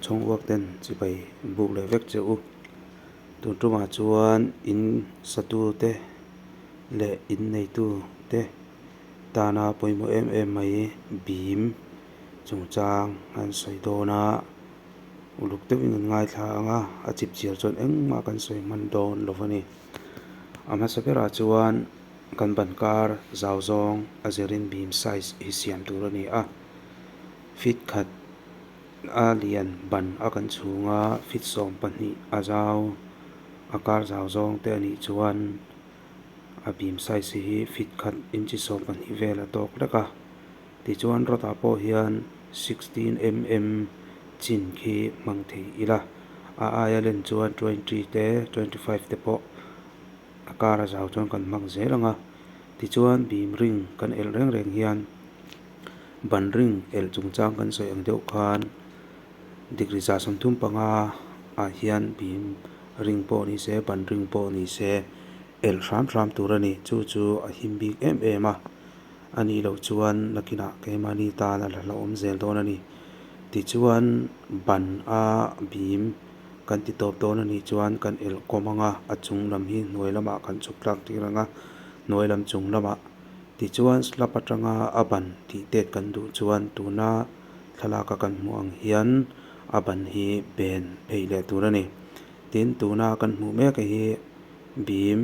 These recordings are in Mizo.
Tochhawng uak ten chibai buk leh vek che u. Tun tumah chuan in satu te leh in neitu te tana pawimawh em em mai bim chungchang an sawi dawn a. Uluk deuhin an ngaithla ang a, a chip chiar chuan engmah kan sawi hman dawn lo a ni. A hmasa berah chuan kan ban kar zau zawng a zirin bim size hi siam tur a ni a. Feet khat a lian ban a kan chhunga feet 12 a zau a kar zau zawng te a nih chuan a bim size hi feet khat inchi 12 vel a tawk lek a. Tichuan rod ah pawh hian 16 mm chin khi hmang thei ila, a aia len chuan 20 te 25 te pawh a kar a zau chuan kan hmang zel ang a. Tichuan bim ring kan elh reng reng hian ban ring elh chungchang kan sawi ang deuh khan degree 35 ah hian bim ring pawh ni se ban ring pawh ni se elh hram hram tur a ni. Chu chu a him bik em em a, a nih loh chuan nakinah keimahni tan a la hlauhawm zel dawn a ni. Tichuan ban a bim kan ti tawp dawn a nih chuan kan elh kawm ang a, a chung lam hi hnuai lamah kan chhuk tlak tir ang a, hnuai lam chung lamah. Tichuan slab atanga a ban tih tet kan duh chuan tuna thlalak a kan hmuh ang hian a ban hi ben phei leh tur a ni. Tin, tuna kan hmuh mek hi bim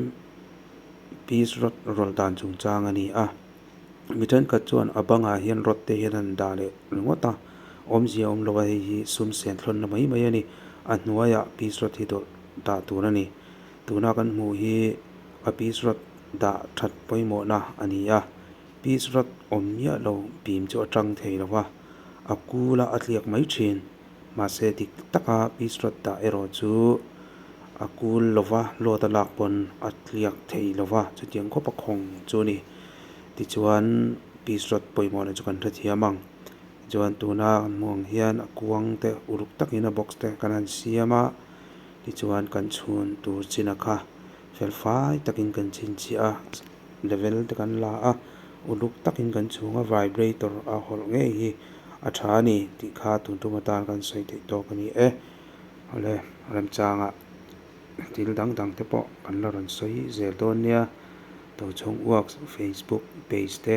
piece rod rawlh dan chungchang a ni a. Mi thenkhat chuan a bangah hian rod te hian an dah leh ringawt a, awmzia awm lo a, hei hi sum sen thlawnna mai mai a ni. A hnuaiah piece rod hi dawlh dah tur a ni. Tuna kan hmuh hi a piece rod dah that pawimawhna a ni a, piece rod awm miah lo bim chu a tang thei lo va, a kul a a tliak mai thin. Mahse dik taka piece rod dah erawh chu a kul lo va, load a lak pawn a tliak thei lo va, chutiang khawp a khawng chu a ni. Tichuan piece rod pawimawhna chu kan hrethiam ang. Tichuan tuna kan hmuh ang hian a kuang te uluk takin a box te kan han siam a, tichuan kan chhun tur chin a kha fel fai takin kan chhinchhiah a, level te kan la a, uluk takin kan chhung a vibrator a hawlh ngei hi a tha a ni tih kha tun tum atan kan sawi theih tawk a ni e. Awle remchangah thil dang dang te pawh kan la rawn sawi zel dawn nia. Tochhawng Works Facebook page te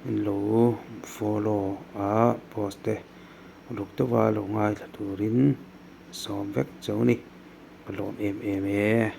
in lo follow a post te uluk deuha lo ngaithla turin sawm vek cheu ni. Ka lawm em em e.